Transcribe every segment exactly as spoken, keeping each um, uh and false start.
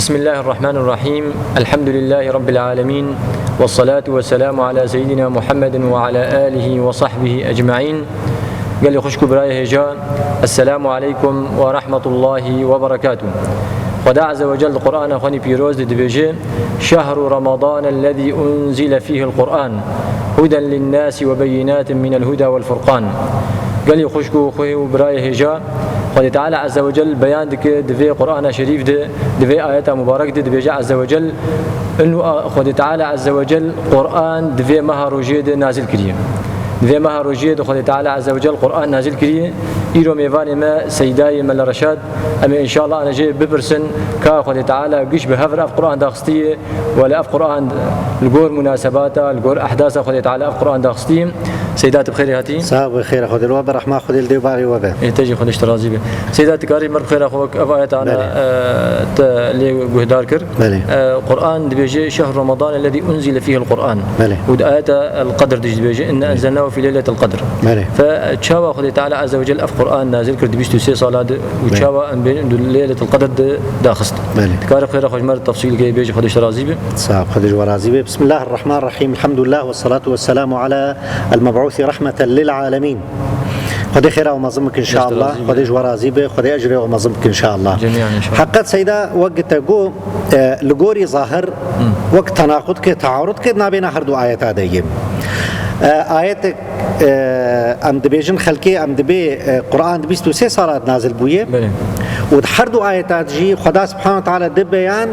بسم الله الرحمن الرحيم. الحمد لله رب العالمين. والصلاة والسلام على سيدنا محمد وعلى آله وصحبه أجمعين. Gelê xwişk û birayê hêja, Esselamu aleykum ve rahmetullahi ve berekatuh. Xweda Azze ve Cel di Qur'ana xwe nî pîroz de dibêje, "Şehru Ramadan ellezî unzile fîhil Qur'an, huden linnâsi ve beyinatin minel huda vel furqan." Gelê xwişk û xwê û birayê hêja, Xwedê Teala Azze ve Cel beyan dike di vê Qur'ana Şerîf de, di vê ayeta mubarek de dibêje Azze ve Cel, inu a-, Xwedê Teala Azze ve Cel Qur'an di vê meha rojiyê de nazil kiriye. Di vê meha rojiyê de Xwedê Teala Azze ve Cel Qur'an nazil kiriye. Îro mêvanê me Seydayê Mela Reşad, em ê înşallah ana jê bipirsin ka Xwedê Teala giş bi hev re ev Qur'an daxistiye, Wele ev Qur'an li gor munasebata, li gor ehdasa Xwedê Teala ev Qur'an daxistî. Seyda, tu bi xêrê hatî. Sax be, xêra Xwedê li we be, rehma Xwedê li dê û barê we be. Ê, te jî Xwedê ji te razî be. Seyda, tu karî mer bi xêra xwe wek ev ayeta ana, Belê. e, te lê guhdar kir. Belê. E, Qur'an dibêje, "Şehru Ramadan ellezî unzile fîhil Qur'an." Belê. Û di ayeta El-Qedr de jî dibêje, "Inna Belê. enzelnahu fî leyletil qedr." Belê. Fe çawa Xwedê Teala Azze ve Cel ev Qur'an nazil kir di bîst û sê sala de û Belê. çawa em bê di Leyletil Qedr de daxist? Belê. Dikarî xêra xwe ji me re tefsîl kê bêjî, Xwedê ji te razî be. Sağ ol, Xwedê ji we razî be. Bismillahirrahmanirrahîm. Elhamdülillah ve salatu ve selamu ala el meb'ûsi rahmeten lil alemin. Xwedê xêra we mezin bikin inşallah. Xwedê ji we razî be. Xwedê ecrê we mezin bikin inşallah. Cemiyan inşallah. Heqet Seyda, wek te got, e, li gorî zahir, wek tenaqud ke, tearud ke, nabêna her du ayeta de yê. E, ayetek, e, em dibêjin xelkê, em dibê, e, Qur'an di bîst û sê sala de nazil bûye. Belê. Û di her du ayeta de jî Xweda Subhanahu Teala di beyan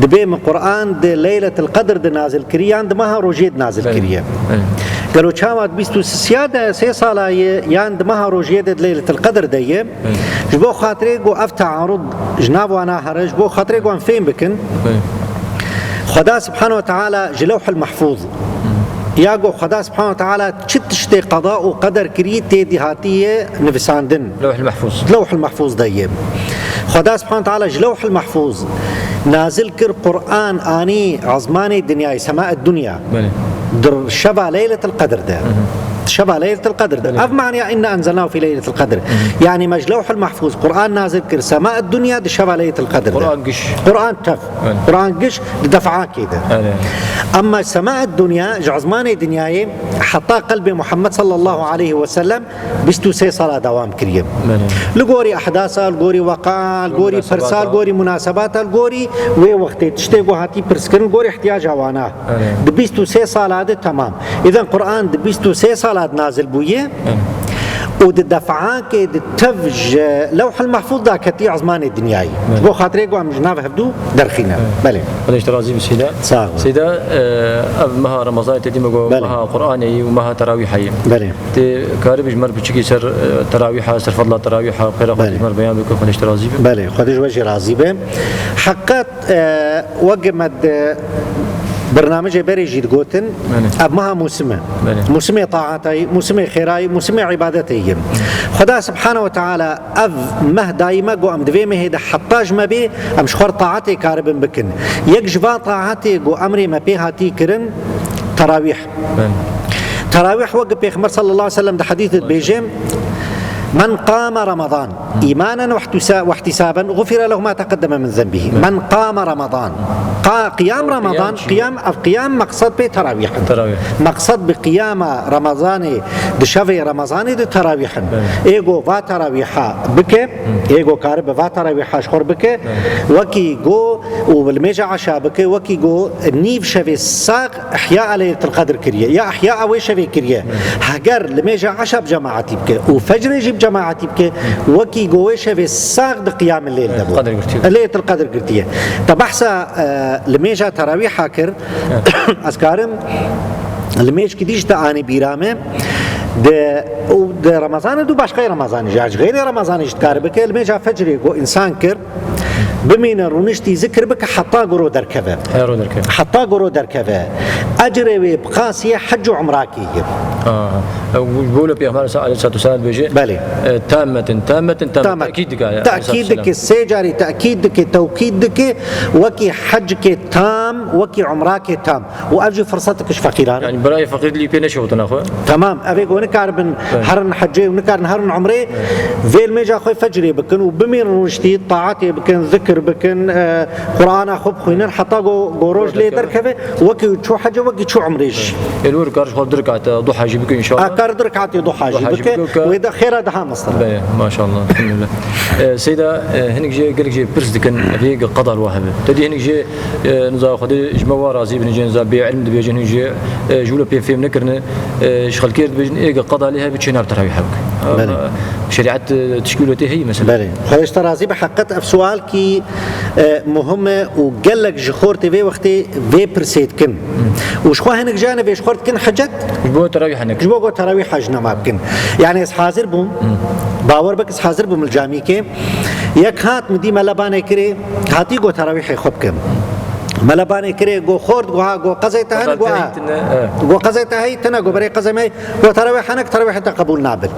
dibê min Qur'an di Leyletil Qedr de nazil kiriye, yan di meha rojê de nazil Belê. kiriye. Belê. Gelo çawa di bîst û sê de sê sala ye, yan di meha rojê de di Leyletil Qedr de ye? Belê. Ji bo xatirê ku ev tearud ji nav wana here, ji bo xatirê ku em fêm bikin, Belê. Xweda Subhanahu ve Teala ji Lewhil Mehfûz, ya ku Xweda Subhanahu ve Teala çi tiştê qeda û qeder kirî tê dî hatiye nivisandin. Lewhil Mehfûz. Lewhil Mehfûz de ye. Xweda Subhanahu ve Teala ji Lewhil Mehfûz nazil kir Qur'an, anî ezmanê dinyayê, semaet dunya. Belê. Di şeva Leyletil Qedr de. Hı hı. Di şeva Leyletil Qedr de. Belê. Ev maniya inna enzelnahu fî Leyletil Qedr. Hı hı. Yani me ji Lewhul Mahfuz Qur'an nazil kir, sema dunya di şeva Leyletil Qedr de. Qur'an giş. Qur'an tev. Belê. Qur'an giş di def'akê de. Belê. Ama sema dunya ji ezmanê dinyayê heta qelbê Muhammed sallallahu aleyhi ve sellem bîst û sê sala dewam kiriye. Belê. Li gorî ehdasa, li gorî weqaa, li gorî pirsa, li gorî munasebata, li gorî wê wextê tiştê ku hatî pirskirin, li gorî ihtiyaca wana. Belê. Di bîst û sê sala de temam. Îden Qur'an di bîst û sê sala de nazil bûye Belê. û di def'akê di tev ji Lewhil Mehfûz da ketî ezmanê dinyayî. Belê. Ji bo xatirê ku em ji nav hevdû derxîne. Belê. Belê. Xwedê ji te razî be Seyda. Sağ ol. Seyda, e, ev meha Remezanê te dî me got Belê. meha Qur'anê yî û meha terawîha yî. Belê. Tê karî bî ji me re piçikî ser, e, terawîha, ser fedla terawîha, xêra xwe Belê. ji me re beyan bike, Xwedê ji te razî be. Belê, Xwedê ji we jî razî be. Heqet, e, wek me di bernamejê berê jî digotin, Belê. ev meha mûsim e. Belê. Mûsimê taatayî, mûsimê xêrayî, mûsimê îbadetê yî. Xweda Subhanahu ve Teala ev meh dayî me got em di vê mehê de heta ji me bê, em ji xwe re taetê karibin bikin. Yek ji van taetê ku emrê me pê hatî kirin, terawîh. Belê. Terawîh wek Pêxember sallallahu aleyhi ve sellem di hedîsê dibêje, "Men qame Ramadan îmanen ve ihtisa-, ve ihtisaben, gufire lehu ma teqeddeme min zenbihî." Belê. "Men qame Ramadan." Qa-, qiyam Ramadan, qiyam çi? Qiyam, ev qiyam meqsed pê terawîh. Terawîh. Meqsed bi qiyama Ramazanê, di şevê Ramazanê de terawîh in. Belê. Ê go va terawîha bike, Ê go karibe va terawîha ji xwe re bike, Belê. wekî go û li mêja eşa bike, wekî go nîv şevê sax ihya Leyletil Qedr kiriye, ya ihya wê şevê kiriye. Belê. Heger li mêja eşa bi cemaetî bike û fecrê jî bi cemaetî bike, wekî go wê şevê sax di qiyamil leyl de bû. Qedr girtiye. Leyletil Qedr girtiye. Te behsa, e, li mêja terawîha kir, Evet. Ez karim li mêjkî dî jî te anî bîra me. Di, û di Remezanê du başqey Remezanê jî, ji xeyrê Remezanê jî dikare bike. Li mêja fecrê ku însan kir, bimîne rûniştî zikir bike heta ku ro derkeve. Heya ro derkeve. Heta ku ro derkeve. Ecrê wê bi qasî ye hec û umrakê ye. Ha. Ew ji bo li Pêxember aleyhissalatu vesselam dibêje, Belê. e, tammetin, tammetin, tammet. Tammet. Tekîd dike, yani, Tekîd aleyhisselam. dike, sê carî tekîd dike, tewkîd dike, wekî hecikê tam, wekî umrakê tam. Û ev jî firsetik ji feqîran. Yani birayê feqîr lî pê neşewitine xwe. Tamam, ev ê ku nikaribin Evet. herin hecê û nikarin herin umrê, Evet. vê li mêja xwe fecrê bikin û bimîn rûniştî, taetê bikin, zikir bikin, e, Qur'ana xwe bixwînin, heta go, go roj lê derkeve, wekî çû hece, wekî çû umrê jî. Ê, li wir kar ji xwe du rekate duha jî bike înşallah. A kar du rekatê duha jî bike, wê de xêra daha mestir. Be, maşallah, elhamdülillah. E, Seyda, e, hinek jê, gelek jê pirs dikin, vê qeda li we hebe. Te dî hinek jê, e, niza Xwedê ji me wa razî bin, jê niza bê ilm dibêjin, hinek jê, e, ji wilo pê fêm nekirine, e, ji xelkê re dibêjin, ê qeda lê hebe çê nab terawîh hebik. Belê. Şerîet, e, tişkî wilo tê heyî mesela. Belê. Xwedê ji te razî be, heqet ev sual kî, e, muhim e û gelek ji xortê vê wextê vê pirsê dikin. Û ji xwe hinek jane vê ji xwe dikin hicet. Ji bo terawîha nek. Ji bo go terawîha ji nema bikin. Yani ez hazir bûm. Bawer bik ez hazir bûm li camîkê. Yek hat min dî me lebanê kirê, hatî go terawîhê xwe bikim. Me lebanê kirê, go xort, go ha, go qezê te hene, go a. Go qezê te heyî tine, go berê qezê me, go terawîha nek, terawîha te qebûl nabin.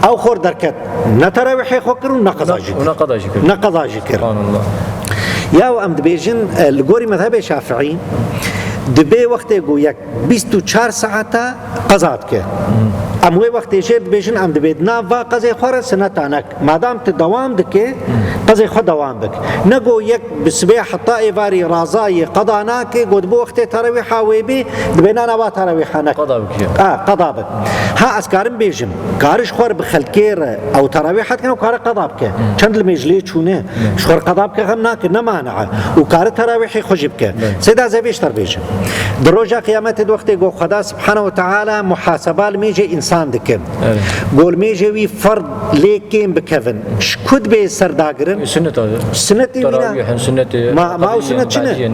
Ew xort derket. Ne terawîhê xwe kir û ne qeza jî kir. Ne qeda jî kir. Ne qeda jî kir. Subhanallah. Ya em dibêjin, e, li gorî mezhebê Şafiî, dibê wextê ku yek bîst û çar saeta qeza dike. Em wê wextê jê dibêjin, em dibê di nav va qezê xwe re sineta nek. Madam tu dewam dike, qezê xwe dewam bik. Ne go yek bi sibê heta êvarî razayê qeda nake, go di bo wextê terawîha wê bê, dibê na, na va terawîha nek. Qeda bike. A, qeda bik. Ha, ez karim bêjim, kar ji xwe re bi xelkê re ew terawîha dikin, ew kare qeda bike. Çend limêj lê çûne, ji xwe re qeda bike, xem nake, ne mane e. Û kare terawîhê xwe jî bike. Seyda, ez ê vê ji te re bêjim. Di roja qiyametê di wextê go Xweda Subhanahu ve Teala muhaseba limêjê însan dike. Evet. Go limêjê wî ferd lê kêm bikevin. Ji ku dibê serdagirin? Sunnet abi. Sunnetê mîna. Terawîh, sunnetê. Ma, ma ew sunnet çi ne?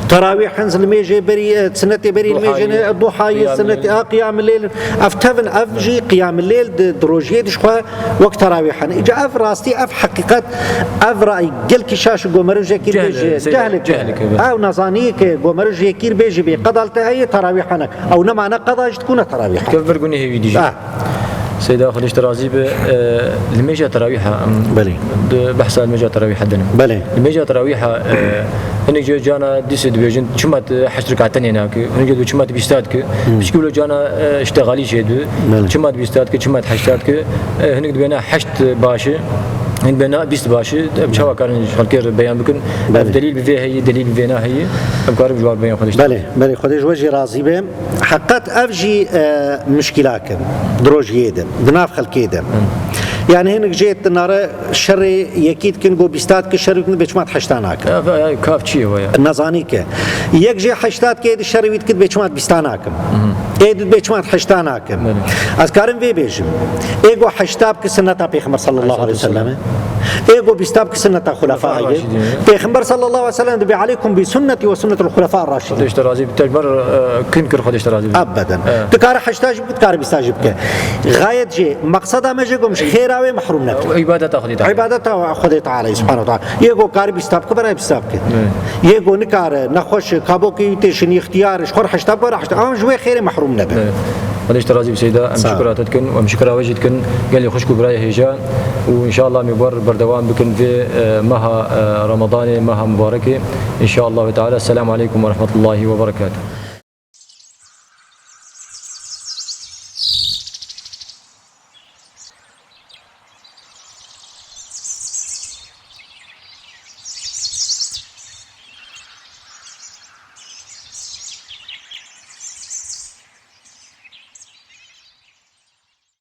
Terawîh, limêjê berî, e, sunnetê berî, limêjê ne, duhayê, sunnetê, a, qiyamil leyl. Ev tevin, ev jî qiyamil leyl di, di rojiyê de ji xwe wek terawîh hene. Îca ev rastî, ev heqîqet, ev ray gelkî şaş û gomerojekî bêjî. Cehlek, cehlek. Ew nezanî ke gomerojekî bêjî bê qedal te heye terawîh hene. Ew ne mane qeda jî dikûne terawîh. Kevber gunehê wî dijî. Ah. Seyda, Xwedê ji te razî be, e, limêja terawîha, em, belê, di behsa limêja terawîha din. Belê. Limêja terawîha, e, hinek cê cana dîsê dibêjin, çima tu heşt rekatenê nake? Hinek cê dibê çima tu bîsta dike? Hmm. Pişkî wilo cana, e, îştexalî jê dibê. Belê. Çima tu bîsta dike, çima tu heşta dike? E, hinek dibêne heşt baş e, hinek dibêne bîst baş e. Em çawa karin ji xelkê re beyan bikin? Belê. Ev delîl bi vê heyî, delîl bi vê naheyî. Em karin ji wan beyan Xwedê ji te. Belê, belê, Xwedê ji we jî razî be. Heqet ev jî, e, muşkilak in di rojiyê de, di nav xelkê de. Hı. Yani hinek jê dinare şerê yekî dikin, go bîsta dike şerê dikin, bê çima di heşta nakin. Ya, ya, kav çi ye we ya? Nezanî ke. Yek jê heşta dike, di şerê wî dike, bê çima di bîsta nakin. Hı hı. Ê di bê çima di heşta nakin. Belê. Ez karim vê bêjim. Ê go heşta bike sunneta Pêxember sallallahu aleyhi ve sellem. Ê go bîsta bike sunneta xulefayê. Xulefayê Raşidîn. Pêxember sallallahu aleyhi ve sellem dibê, "Aleykum bi sunneti ve sunnetul xulefâ raşidîn." Xwedê ji te razî be, te ji ber, e, kin kir Xwedê ji te razî be. Ebeden. Evet. Tu kare heşta jî bike, tu kare bîsta jî bike. Gayet jî, meqseda me jê gom ji xêra wê mehrum nebe. Îbadeta Xwedê Teala. Îbadeta Xwedê Teala subhanahu ve teala. Yê go kare bîsta bike, berê bîsta bike. Evet. Yê go nikare, nexweş e, kabokê wî tê şinî, îxtiyar e, ji xwe re heşta bike, berê heşta. Ama ji wê xêrê mehrum nebe. Evet. Xwedê ji te razî be Seyda, em şikira te dikin û em şikira we jî dikin, gelê xwişk û birayê hêja û înşallah em ê ber berdewam bikin vê, e, meha, e, Ramadanê, meha mubarekê. Înşallah ve Teala. Selamu aleykum ve rahmetullahi ve berekatuhu.